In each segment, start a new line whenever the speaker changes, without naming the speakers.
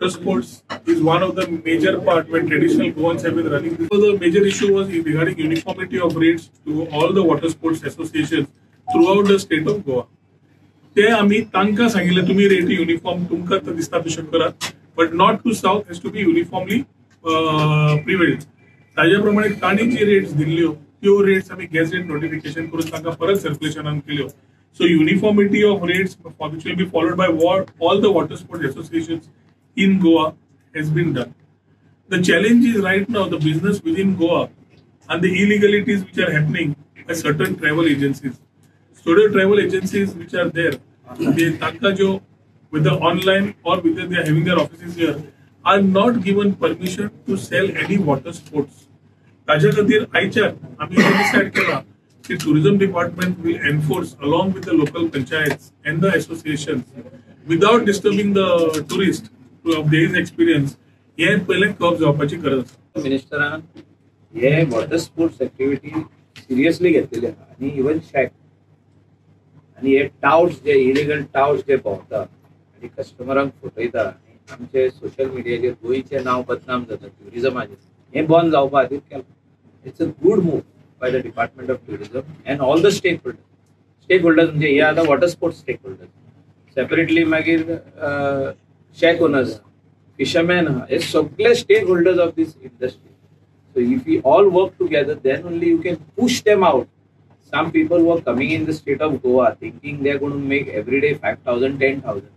Sports is one of the major part when traditional Goans have been running. So the major issue was regarding uniformity of rates to all the water sports associations throughout the state of Goa. ते आमी तांकां सांगिल्लें, तुमी rate uniform तुमकां दिसता तशें करात, but north to south has to be uniformly prevailed. ताज्या प्रमाणे तांणी जी रेट्स दिल्ल्यो त्यो रेट्स आमी गॅझेट नोटिफिकेशन करून तांकां परत सर्क्युलेशनान केल्यो. So uniformity of rates which will be followed by all the water sports associations in Goa has been done. The challenge is right now the business within Goa and the illegalities which are happening by certain travel agencies. So the travel agencies which are there, they तांकां ज्यो whether online or whether they are having their offices here, are not given permission to sell any water sports. ताज्या खातीर आयच्यान आमी decide केला की tourism department will enforce along with the local panchayats and the associations without disturbing the tourist of their experience. हे पयलें कर्ब जावपाची गरज आसा.
मिनिस्टरान हे वॉटर स्पोर्ट्स एक्टिविटी सिरियसली घेतलेली आहा आनी इवन शॅक आनी हे टावट्स जे इलिगल टावट्स जे भोंवता आनी कस्टमरांक फटयता आनी आमचे सोशल मिडियाचेर गोंयचें नांव बदनाम जाता ट्युरिजमाचेर, हें बंद जावपा खातीर केलां. It's a good move by the department of tourism and all the stakeholders. Stakeholders म्हणजे हे आतां water sports stakeholders, separately मागीर शॅक ओनर्स, फिशरमॅन आहा, हे सगळे stakeholders of this industry. So if we all work together, then only you can push them out. Some people were coming in the state of Goa thinking they are going to make every day 5,000, 10,000.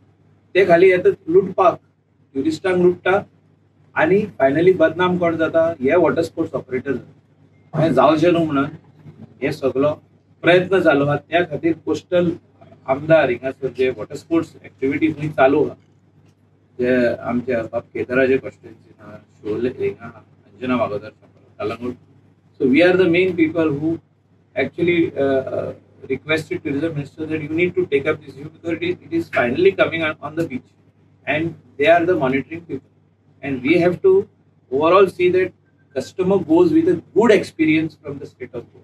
ते खाली येतात लुटपाक, ट्युरिस्टांक लुट्टा आनी finally बदनाम कोण जाता, हे water sports operator जाता. हें जावचें न्हू म्हणून हे सगलो प्रयत्न जालो आहा. त्या खातीर कोस्टल आमदार हिंगासर जे वॉटर स्पोर्ट्स एक्टिविटी खंय चालू आहा, जे आमच्या बाब केदाराचे कॉन्स्टिट्युएन्सी आहा, शोले हिंगा आहा, Anjana वागोदर, Calangute. So we are the main people who actually requested tourism minister that you need to take up this issue because it is finally coming on the beach and they are the monitoring people and we have to overall see that customer goes with a good experience from the state of Goa.